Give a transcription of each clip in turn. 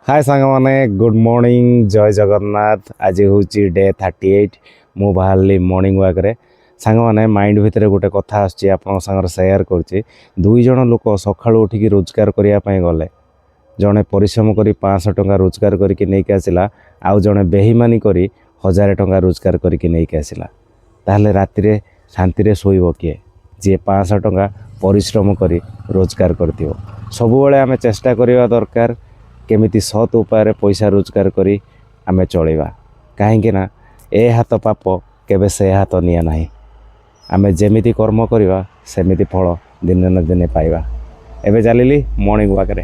ହାଏ ସାଙ୍ଗମାନେ, good morning, ଜୟ ଜଗନ୍ନାଥ। ଆଜି ହେଉଛି ଡେ 38। ମୁଁ ବାହାରିଲି ମର୍ଣ୍ଣିଂ ୱାକ୍ରେ। ସାଙ୍ଗମାନେ, ମାଇଣ୍ଡ ଭିତରେ ଗୋଟେ କଥା ଆସୁଛି, ଆପଣଙ୍କ ସାଙ୍ଗରେ ସେୟାର କରୁଛି। ଦୁଇ ଜଣ ଲୋକ ସକାଳୁ ଉଠିକି ରୋଜଗାର କରିବା ପାଇଁ ଗଲେ। ଜଣେ ପରିଶ୍ରମ କରି 500 ଟଙ୍କା ରୋଜଗାର କରିକି ନେଇକି ଆସିଲା, ଆଉ ଜଣେ ବେଇମାନି କରି 1000 ଟଙ୍କା ରୋଜଗାର କରିକି ନେଇକି ଆସିଲା। ତାହେଲେ ରାତିରେ ଶାନ୍ତିରେ ଶୋଇବ କିଏ? ଯିଏ 500 ଟଙ୍କା ପରିଶ୍ରମ କରି ରୋଜଗାର କରିଥିବ। ସବୁବେଳେ ଆମେ ଚେଷ୍ଟା କରିବା ଦରକାର କେମିତି ସତ୍ ଉପାୟରେ ପଇସା ରୋଜଗାର କରି ଆମେ ଚଳିବା। କାହିଁକି ନା ଏ ହାତ ପାପ କେବେ ସେ ହାତ ନିଏ ନାହିଁ। ଆମେ ଯେମିତି କର୍ମ କରିବା, ସେମିତି ଫଳ ଦିନେ ନା ଦିନେ ପାଇବା। ଏବେ ଚାଲିଲି ମର୍ଣ୍ଣିଂ ୱାକ୍ରେ।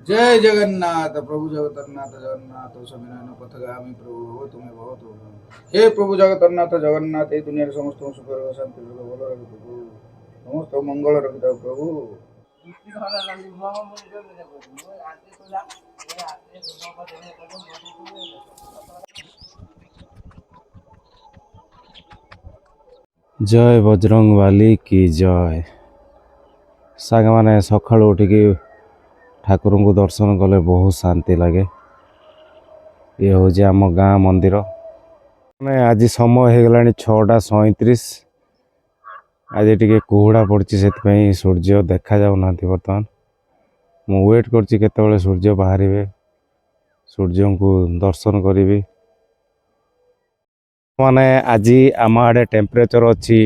ଜୟ ଜଗନ୍ନାଥ, ପ୍ରଭୁ ଜଗନ୍ନାଥ ଜଗନ୍ନାଥ, ସ୍ୱାମୀ ପଥଗାମୀ ପ୍ରଭୁ ଭବ ତୁମେ ବହୁତ। ହେ ପ୍ରଭୁ ଜଗନ୍ନାଥ ଜଗନ୍ନାଥ, ଏଇ ଦୁନିଆରେ ସମସ୍ତଙ୍କୁ ସୁଖ ରଖ, ଶାନ୍ତି ରଖ, ଭଲ ରଖ ପ୍ରଭୁ। ସମସ୍ତ ମଙ୍ଗଳ ରଖିଥାଉ ପ୍ରଭୁ। ଜୟ ବଜରଙ୍ଗବାଲି କି ଜୟ। ସାଙ୍ଗମାନେ, ସକାଳୁ ଉଠିକି ଠାକୁରଙ୍କୁ ଦର୍ଶନ କଲେ ବହୁତ ଶାନ୍ତି ଲାଗେ। ଇଏ ହେଉଛି ଆମ ଗାଁ ମନ୍ଦିର। ମାନେ ଆଜି ସମୟ ହେଇଗଲାଣି 6ଟା 37। ଆଜି ଟିକେ କୁହୁଡ଼ା ପଡ଼ିଛି, ସେଥିପାଇଁ ସୂର୍ଯ୍ୟ ଦେଖାଯାଉନାହାନ୍ତି ବର୍ତ୍ତମାନ। ମୁଁ ୱେଟ୍ କରୁଛି କେତେବେଳେ ସୂର୍ଯ୍ୟ ବାହାରିବେ, ସୂର୍ଯ୍ୟଙ୍କୁ ଦର୍ଶନ କରିବି। ମାନେ ଆଜି ଆମ ଆଡ଼େ ଟେମ୍ପରେଚର୍ ଅଛି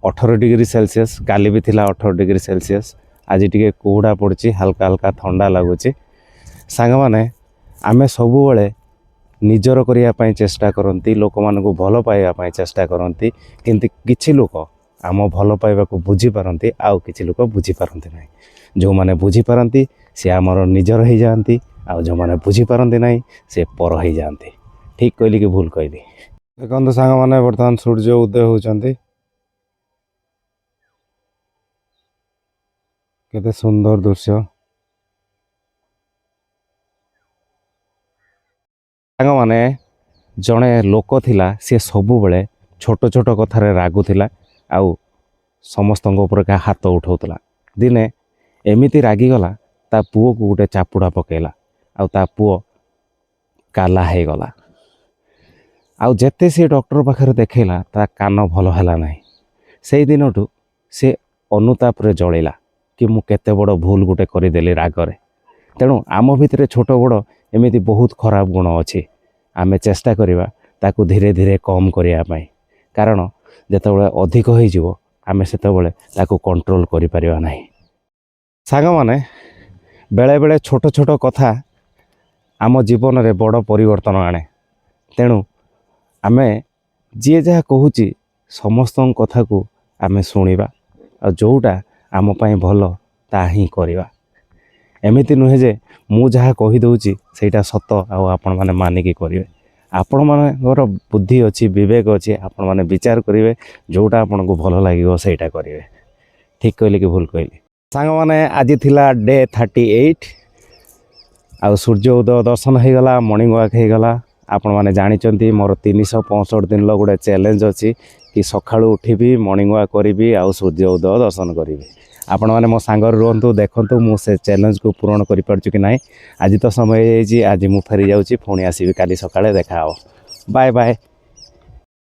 18 ଡିଗ୍ରୀ ସେଲସିୟସ୍। କାଲି ବି ଥିଲା 18 ଡିଗ୍ରୀ ସେଲସିୟସ୍। ଆଜି ଟିକେ କୁହୁଡ଼ା ପଡ଼ିଛି, ହାଲକା ହାଲକା ଥଣ୍ଡା ଲାଗୁଛି। ସାଙ୍ଗମାନେ, ଆମେ ସବୁବେଳେ ନିଜର କରିବା ପାଇଁ ଚେଷ୍ଟା କରନ୍ତି, ଲୋକମାନଙ୍କୁ ଭଲ ପାଇବା ପାଇଁ ଚେଷ୍ଟା କରନ୍ତି। କିନ୍ତୁ କିଛି ଲୋକ ଆମ ଭଲ ପାଇବାକୁ ବୁଝିପାରନ୍ତି, ଆଉ କିଛି ଲୋକ ବୁଝିପାରନ୍ତି ନାହିଁ। ଯେଉଁମାନେ ବୁଝିପାରନ୍ତି, ସେ ଆମର ନିଜର ହେଇଯାଆନ୍ତି, ଆଉ ଯେଉଁମାନେ ବୁଝିପାରନ୍ତି ନାହିଁ, ସେ ପର ହେଇଯାଆନ୍ତି। ଠିକ୍ କହିଲି କି ଭୁଲ କହିଲି? ଦେଖନ୍ତୁ ସାଙ୍ଗମାନେ, ବର୍ତ୍ତମାନ ସୂର୍ଯ୍ୟ ଉଦୟ ହେଉଛନ୍ତି। କେତେ ସୁନ୍ଦର ଦୃଶ୍ୟ। ସାଙ୍ଗମାନେ, ଜଣେ ଲୋକ ଥିଲା। ସିଏ ସବୁବେଳେ ଛୋଟ ଛୋଟ କଥାରେ ରାଗୁଥିଲା ଆଉ ସମସ୍ତଙ୍କ ଉପରେ କାହା ହାତ ଉଠାଉଥିଲା। ଦିନେ ଏମିତି ରାଗିଗଲା, ତା ପୁଅକୁ ଗୋଟେ ଚାପୁଡ଼ା ପକାଇଲା ଆଉ ତା ପୁଅ କାଲା ହେଇଗଲା। ଆଉ ଯେତେ ସିଏ ଡକ୍ଟର ପାଖରେ ଦେଖେଇଲା, ତା କାନ ଭଲ ହେଲା ନାହିଁ। ସେଇ ଦିନଠୁ ସେ ଅନୁତାପରେ ଜଳିଲା କି ମୁଁ କେତେ ବଡ଼ ଭୁଲ ଗୋଟେ କରିଦେଲି ରାଗରେ। ତେଣୁ ଆମ ଭିତରେ ଛୋଟ ବଡ଼ ଏମିତି ବହୁତ ଖରାପ ଗୁଣ ଅଛି। ଆମେ ଚେଷ୍ଟା କରିବା ତାକୁ ଧୀରେ ଧୀରେ କମ୍ କରିବା ପାଇଁ, କାରଣ ଯେତେବେଳେ ଅଧିକ ହେଇଯିବ, ଆମେ ସେତେବେଳେ ତାକୁ କଣ୍ଟ୍ରୋଲ କରିପାରିବା ନାହିଁ। ସାଙ୍ଗମାନେ, ବେଳେବେଳେ ଛୋଟ ଛୋଟ କଥା ଆମ ଜୀବନରେ ବଡ଼ ପରିବର୍ତ୍ତନ ଆଣେ। ତେଣୁ ଆମେ ଯିଏ ଯାହା କହୁଛି, ସମସ୍ତଙ୍କ କଥାକୁ ଆମେ ଶୁଣିବା ଆଉ ଯେଉଁଟା ଆମ ପାଇଁ ଭଲ, ତାହା ହିଁ କରିବା। ଏମିତି ନୁହେଁ ଯେ ମୁଁ ଯାହା କହିଦେଉଛି ସେଇଟା ସତ ଆଉ ଆପଣମାନେ ମାନିକି କରିବେ। ଆପଣମାନଙ୍କର ବୁଦ୍ଧି ଅଛି, ବିବେକ ଅଛି, ଆପଣମାନେ ବିଚାର କରିବେ। ଯେଉଁଟା ଆପଣଙ୍କୁ ଭଲ ଲାଗିବ, ସେଇଟା କରିବେ। ଠିକ୍ କହିଲି କି ଭୁଲ କହିଲି? ସାଙ୍ଗମାନେ, ଆଜି ଥିଲା ଡେ 38 ଆଉ ସୂର୍ଯ୍ୟ ଉଦୟ ଦର୍ଶନ ହେଇଗଲା, ମର୍ଣ୍ଣିଂ ୱାକ୍ ହେଇଗଲା। ଆପଣମାନେ ଜାଣିଛନ୍ତି, ମୋର 365 ଦିନର ଗୋଟେ ଚ୍ୟାଲେଞ୍ଜ ଅଛି କି ସକାଳୁ ଉଠିବି, ମର୍ଣ୍ଣିଂ ୱାକ୍ କରିବି ଆଉ ସୂର୍ଯ୍ୟ ଉଦୟ ଦର୍ଶନ କରିବି। ଆପଣମାନେ ମୋ ସାଙ୍ଗରେ ରୁହନ୍ତୁ, ଦେଖନ୍ତୁ ମୁଁ ସେ ଚ୍ୟାଲେଞ୍ଜକୁ ପୂରଣ କରିପାରୁଛି କି ନାହିଁ। ଆଜି ତ ସମୟ ହେଇଯାଇଛି। ଆଜି ମୁଁ ଫେରି ଯାଉଛି, ପୁଣି ଆସିବି କାଲି ସକାଳେ, ଦେଖା ହେବ। Bye bye.